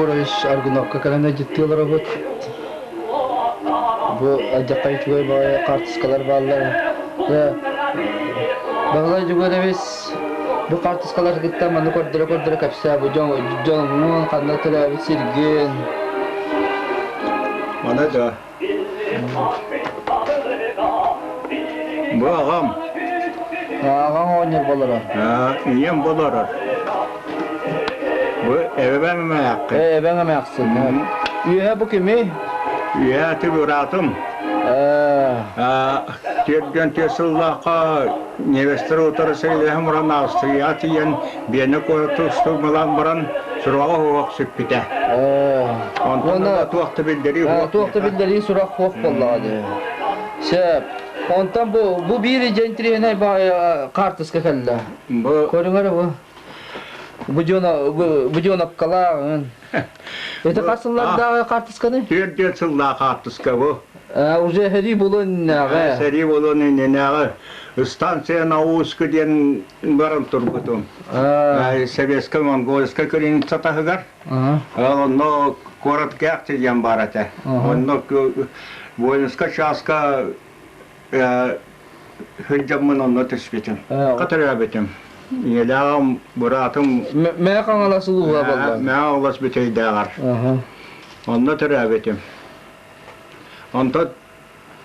Егорович Аргуновка кэлэн ыалдьыттыы олоробут. Бу алдьархай үчүгэй баҕайы хаартыскалар бааллар. Баһылай Дьугурович бу хаартыскалары кытта маны көрдөрө-көрдөрө кэпсээ бу дьоҥҥун ханна төрөөбүт сиргин. Маны да Бу аҕам. Аҕаҥ оҕонньор болоро. Ийэм болорор. Бу эбэм эмээххин. Эбэҥ эмээхсин. Үөһэ бу кимий? Үөһэ аты быраатым. Түөртүөн түөрт сыллаахха невестер утары сэриилэһэн баран Австрияҕа тиийэн Биэнэ куораты устурмалаан баран сураҕа суох сүппүтэ. Онтон туох да биллэрии суох. Туох да биллэрии сурах суох буоллаҕа дии. Сөп. Онтон бу бу биир интириэһинэй хаартыска кэллэ. Бу Көрүҥ эрэ бу. Бу дьоно бу дьоноккалааҕын. Это хас сыллардааҕы хаартысканы? 44 сыллаах хаартыска бу. Уже сэрии буолуон иннинээҕи. Сэрии буолуон иннинээҕи. Станция Наускы диэн баран турбутум. Советско-монгольскай граница таһыгар. Онно куорат Кяхти диэн баар этэ. Онно воинскай чааска сылдьаммын онно түспүтүм. Хатырыабытым. Ийэлээҕим, быраатым Мээ Хаҥалас улууһа буолла. Мээ Хаҥалас Бүтэйдээҕэр. Онно төрөөбүтүм. Онтон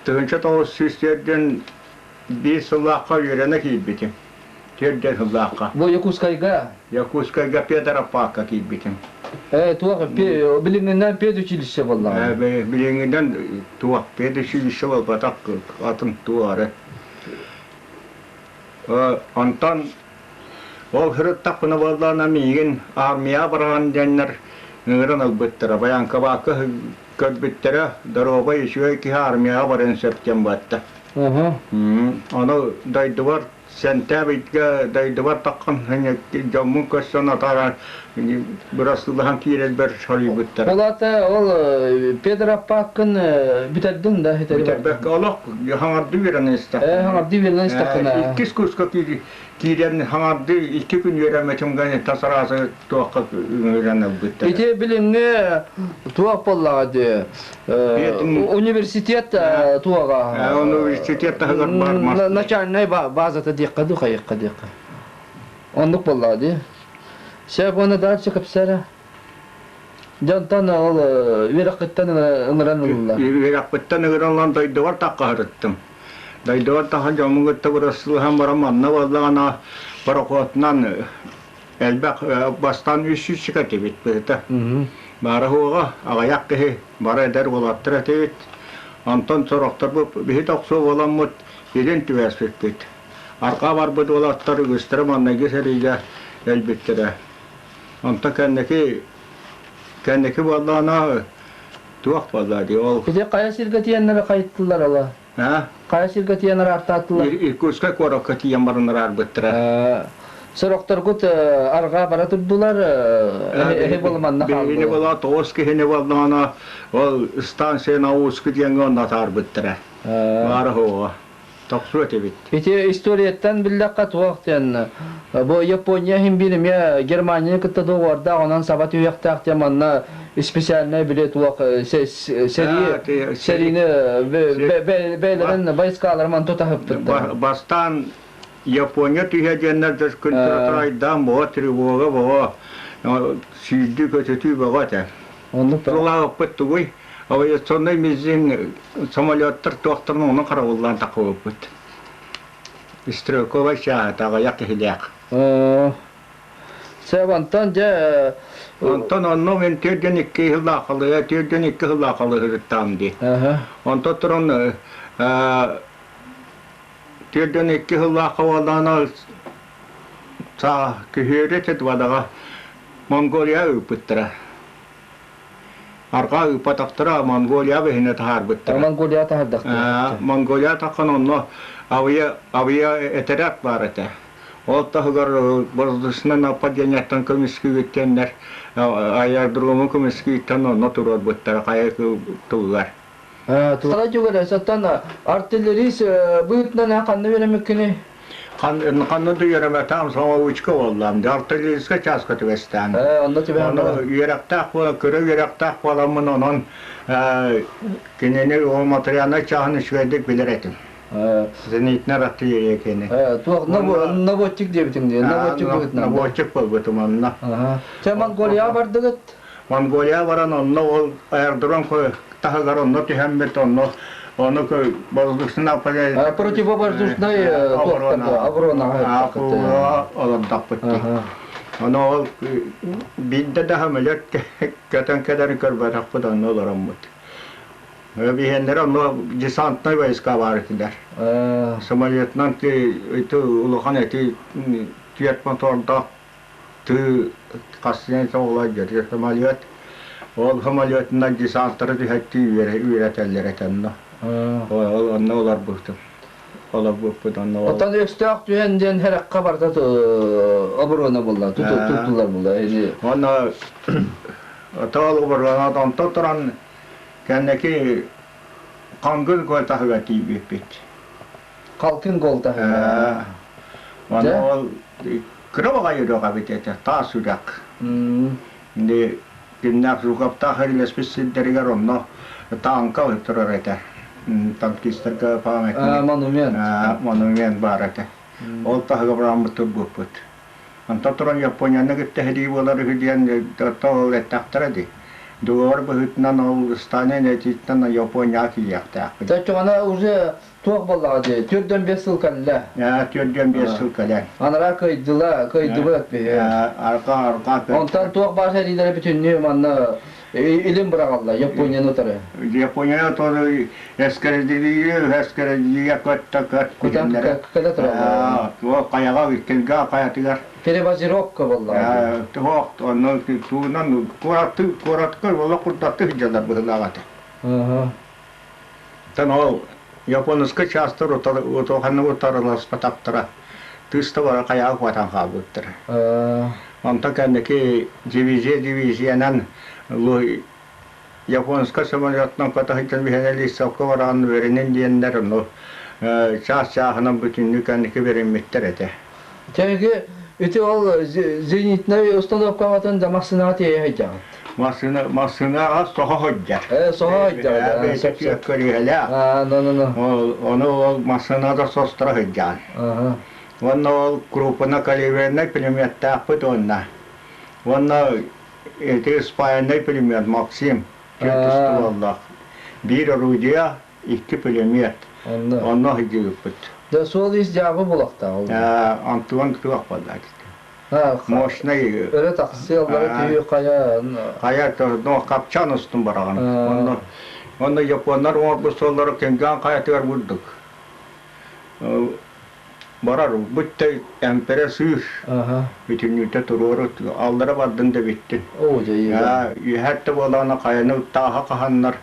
1941 сыллаахха үөрэнэ киирбитим. Түөрдэн сыллаахха. Бу Якутскайга? Якутскайга Петропавка киирбитим. Туох билиҥҥинэн педучилище буоллаҕа? Билиҥҥинэн туох педучилище буолбатах атын туох эрэ. Онтон ол сырыттахпына буоллаҕына миигин армияҕа бараҕын диэннэр ыҥыран ылбыттара. Байаҥкабаакка көрбүттэрэ, доруобай үчүгэй киһи армияҕа барыан сөп диэн буотта. Ону дойдубар сентябрьга дойдубар таххан дьоммун көрсөн атааран бырастыылаһан киирэрбэр соруйбуттара. Ол аата ол Петр Аппааккын бүтэрдиҥ да Бүтэрбэккэ олох хаҥардыы үөрэнэн истэхпинэ. Хаҥардыы үөрэнэн истэххинэ. Иккис курска киирэн хаҥардыы икки күн үөрэммитим гэн тасараасы туохха үөрэн ылбыттара. Ити билиҥҥи туох буоллаҕа дии университет туоҕа университет таһыгар баар мас начальнай базата диэххэ дуу хайыахха диэххэ оннук буоллаҕа дии сөп уонна дальше кэпсээрэ дьонтон ол үөрэххиттэн ыҥыран ылла үөрэхпиттэн ыҥыран ылан дойдубар таххаһырыттым дойдубар тахан дьоммун кытта бырастылаһан баран манна буоллаҕына пароходунан элбэх бастаан 300 этибит быһыта. Баара-суоҕа аҕыйах киһи бары эдэр уолаттар этибит. Онтон сорохторбут биһи тохсуо буоламмыт илин түбэспиппит. Арҕаа барбыт уолаттар үгүстэрэ маҥнайгы сэриигэ өлбүттэрэ. Онтон кэнники кэнники буоллаҕына туох буолла дии ол Ити хайа сиргэ тиийэннэр хайыттылар ола? Хайа сиргэ тиийэн араартаатылар? Иркутскай куоракка тиийэн баран араарбыттара. Сорохторгут арҕаа бара турдулар, эһи буолуманна хааллылар. Биһини буола тоҕус киһини буоллаҕына ол станция Наускы диэҥҥэ онно атаарбыттара. Баара суоҕа. Тохсуо этибит. Ити историяттан биллэххэ туох диэн бу Япония иһин биир эмиэ Германияны кытта договордаах онон саба түһүөхтээх диэн манна специальнай били туох сэрии сэриини бэйэлэрин войскаларын манту таһыппыттар. Бастаан Япония түһэ диэннэр күн боҕо тревога боҕо сүүрдүү көтүтүү бөҕө этэ. Оннук Тулааппыт тугуй? Авиационнай мизин самолеттар туохтарын ону харабыллаан тахыбыппыт. Стрелковай чааһа аҕыйах киһилээх. Сөп, онтон дьэ Онтон онно мен 42 сыллаахалыы, 42 сыллаахалыы сырыттаам дии. Онтон туран 42 сыллаахха буоллаҕына саа күһүөрү Тетвадаҕа Монголия ыыппыттара. Арҕаа ыыппатахтара, Монголия бэһинэ таһаарбыттара. Монголия таһаардахтара. Монголия таххан онно авиа авиа этэрээт баар этэ. Ол таһыгар воздушное нападениеттан көмүскүүттэннэр аэродрому көмүскүүттэн онно туруорбуттара хайа тыллар. Сара дьугара саттан артиллерист быһыытынан ханна үөрэммиккиний? Ханна да үөрэммэтэҕим самоучка буоллаҕым дии, артиллерийскай чааска түбэстээн. Онно түбэһэн Ону баран. үөрэхтээх буола, кыра үөрэхтээх буоламмын онон кинини ол материальнай чааһын үчүгэйдик билэр этим. Зенитнай артиллерия кини. Туох наводчик диэбитиҥ дии, наводчик быһыытынан. Наводчик буолбутум онно. Чэ, Монголияҕа бардыгыт? Монголия баран онно ол аэродром таһыгар онно түһэммит онно ону воздушный Противовоздушный оборона олордохпут дии. Ону ол биирдэ да самолет көтөн кэлэрин көрбөтөхпүт онно олороммут. Биһиэннэрэ онно десантнай войска баар этилэр. Самолетынан улахан эти түөрт мотордаах тыы хас оҕолор дьэ самолет ол самолетынан десанттары түһэттии үөрэтэллэр этэ онно ол онно олорбутум олорбуппут онно ол Оттон өстөөх түһэн диэн хэрэххэ барыта оборона буолла туттулар буолла Онно тоол оборона онтон туран кэнники Хонгун куо таһыгар тиийбиппит. Халкын гол таһыгар. Онно ол кыра баҕайы үрэх эбит этэ, таас үрэх. Indi кимнээх Жуковтаах эрилэспит сирдэригэр онно тааҥка турар этэ. Танкистарга памятник. Монумент. Монумент баар этэ. Ол таһыгар бараммыт турбуппут. Онтон туран Японияны кытта сэрии буолар үһү диэн ол эттэхтэрэ дии. Договор быһыытынан ол Сталин этиитинэн Японияҕа киириэхтээхпит. Оччоҕуна уже туох буоллаҕа дии, 45 сыл кэллэ. 45 сыл кэлэн. Анараа кыайдыла, кыайдыбыт биһи. Арҕаа, арҕаа. Онтон туох баар сэриилэри бүтүннүү манна илин быраҕаллар Японияны утары. Японияны утары эскэрэдилии, эскэрэдилиигэ көттө көт. Кутан кэлэ тураллар. Туох хайаҕа Килга хайатыгар. Перебазировка буоллаҕа. Туох онно туунан куораты куоратка олох курдатты сылдьаллар быһыылаах этэ. Тан ол японскай частар утоханны утарыласпатахтара. Тыста бара хайаҕа куотан хаалбыттара. Онтон кэнники дивизия дивизиянан японскай самолетынан көтө биһэн лиссалка бараан үөрэнин диэннэр ону чаас чааһынан бүтүннүү кэнники бэриммиттэр этэ. Тэги ити ол зенитнай установкаҕытын да массыынаҕа тиэйэ сылдьаҕыт. Массыына массыынаҕа соһо сылдьар. Соһо сылдьар. Бэйэтэ көрүһэлээх. Ону ол массыынада состро сылдьаан. Уонна ол крупнокалибернай пулеметтаахпыт уонна. Уонна ити спаянный пулемет Максим түөрт стволлаах. Биир орудие, икки пулемет. Онно сылдьыбыппыт. Да суол ис дьаабы булахтаах ол. Антон туох буолла Мощный. Өрө тахсыаллара түһүү хайа. Хайа но капчан устун бараҕын. Онно онно японнар оҥорбут суоллара Кенган хайатыгар бурдук. Барар бүттэ эмпэрэ сыыр. Бүтүннүүтэ туруору аллара бардын да бүттүн. Оо дьэ. Үөһэттэ буолаана хайаны тааһа хаһаннар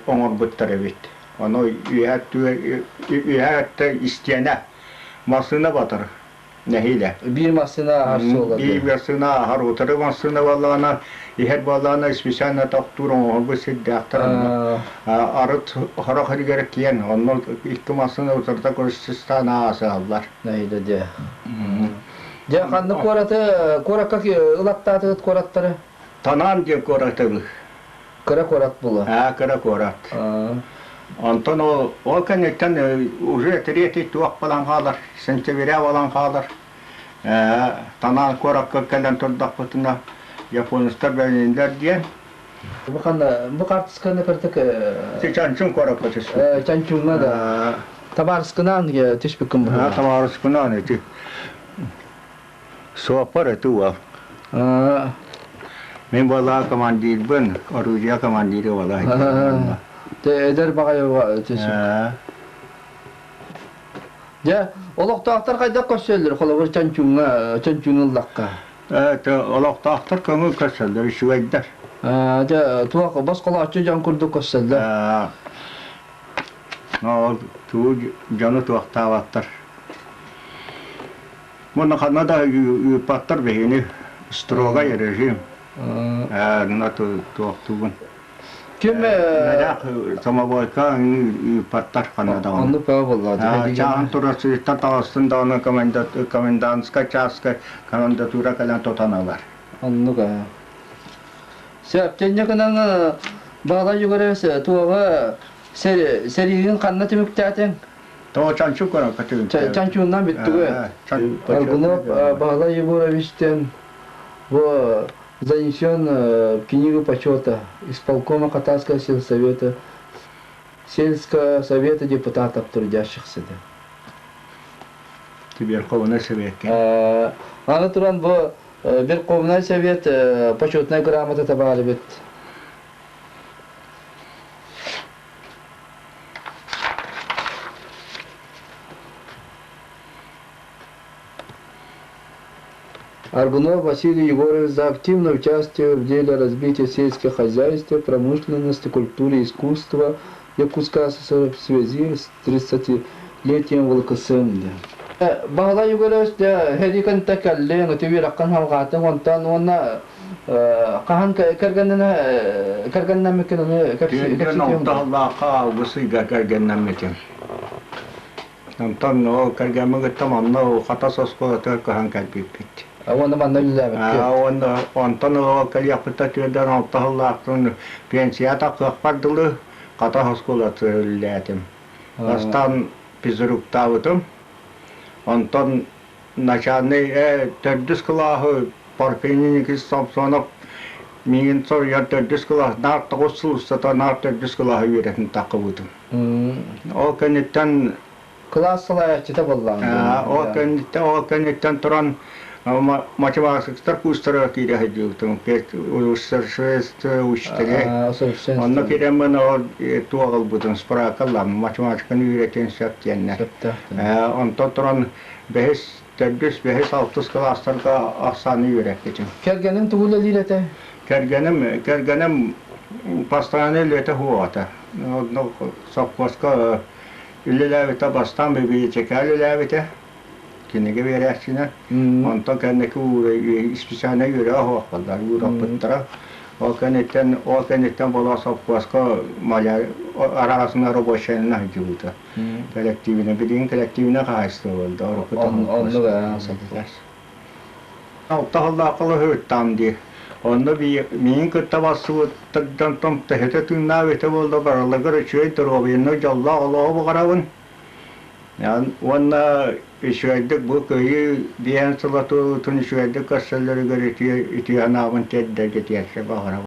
оҥорбуттар эбит. Ону үөһэттэ истиэнэ массыына батар. Нэһиилэ. Биир массыына ааһар суола. Биир массыына ааһар, утары массыына буоллаҕына, иһэр буоллаҕына специально тохтуур оҥоһулбут сирдээхтэр онно. Арыт сорох иһигэр киэн, онно икки массыына утарыта көрүстүстаан аасыһаллар. Нэһиилэ дьэ. Дьэ ханнык куораты, куоракка ылаттаатыгыт куораттары? Танаан диэн куораты Кыра куорат була. Аа, кыра куорат. Онтон ол, ол кэнниттэн уже третий туох буолан хаалар, сентября буолан хаалар. Танаан куоракка кэлэн турдахпытына японецтар бэлиэннэр диэн. Бу ханна бу картысканы кыртык Чанчун куоракка түспүт. Чанчуҥҥа да. Табаарыскынаан түспүккүн быһыылаах. Табаарыскынаан ити. Суоппар ити уол. Мин буоллаҕа командирбын, орудие командира буола Эдэр баҕайы түспүт. Дьэ, олохтоохтор хайдах көрсөллөр, холобур Чанчуҥҥа, Чанчуҥ ыллахха? Олохтоохтор көҥүл көрсөллөр, үчүгэйдэр. Дьэ, туох босхолооччу дьон курдук көрсөллөр. Ол тугу дьону туохтаабаттар. Уонна ханна да ыыппаттар биһини строгай режим. Туохтугун. Ким Мэрэх самовойка ыыппаттар ханна даҕаны. Оннук бөҕө буоллаҕа. Чааһын турар сыыттан таҕыстын даҕаны комендантскай чааска комендатура кэлэн тутан ылар. Оннук аа. Сөп, тэнньэ гынан Баһылай Егорович туоҕа сэриигин ханна түмүктээтиҥ? Тоҕо Чанчу көрөн көтүгүн. Чанчууннан бүттүгү. Аргунов Баһылай Егоровичтен бу занесен в книгу почета исполкома Хатасского сельсовета сельского совета депутатов трудящихся. Верховный Советке. Аны туран бу Верховный Совет почетная грамотата баар эбит. Аргунов Василий Егорович за активное участие в деле развития сельского хозяйства, промышленности, культуры и искусства Якутска СССР в связи с 30-летием ВЛКСМ. Баһылай Егорович дьэ һэрикэнтэ кэллиҥ, ити үөрэххин салҕаатыҥ, онтон уонна хаһан кэргэннэнэ кэргэннэммиккин ону Түөртүөн алталаахха алгыс ыйга кэргэннэммитим. Онтон ол кэргэммин кытта манна Хатас оскуолатыгар көһөн кэлбиппит. Уонна манна үлэлээбиккит. Уонна онтон ол кэлиэхпиттэн 46 сыллаахтан пенсия тахсыахпар дылы Хатас оскуолатыгар үлэлээтим. Бастаан физруктаабытым. Онтон начальный төрдүс кылааһы Парфений Никитич Самсонов миигин соруйан төрдүс кылаас наар 9 сыл устата наар төрдүс кылааһы үөрэтин таххыбытым. Ол кэнниттэн Кылаас салайааччыта буоллаҕыҥ. Ол кэнниттэн ол кэнниттэн туран математиктар курстарыгар киирэ сылдьыбытым. Усовершенствие учителей. Онно киирэммин ол туох ылбытым справка ыллам математиканы үөрэтиэн сөп диэннэр. Онтон туран бэһис, төрдүс, бэһис, алтыс кылаастарга ахсааны үөрэппитим. Кэргэниҥ тугу үлэлиир этэ? Кэргэним, кэргэним постоянно үлэтэ суох этэ. Сопхуоска үлэлээбитэ бастаан библиотека үлэлээбитэ, кинигэ биэрээччинэн. Онтон кэнники специальнай үөрэҕэ суох буолла, уураппыттара. Ол кэнниттэн, ол кэнниттэн буола сопхуоска маля араҕасына рабочайынан сылдьыбыта. Коллективинэ, билигин коллективинэ хаһаайыстыба буолда, урукку Оннук ээ. Алта сыллаахха ыһыктаам дии. Онно миигин кытта барсыбыттартан төһөтө тыыннаах эбитэ буолла барыларыгар үчүгэй доруобуйаны дьоллоох олоҕу баҕарабын. Уонна үчүгэйдик бу кыайыы биэһэн сыла туолуутун үчүгэйдик көрсөллөрүгэр үтүө үтүө санаабын тиэрдэргэ тиэрсэ баҕарабын.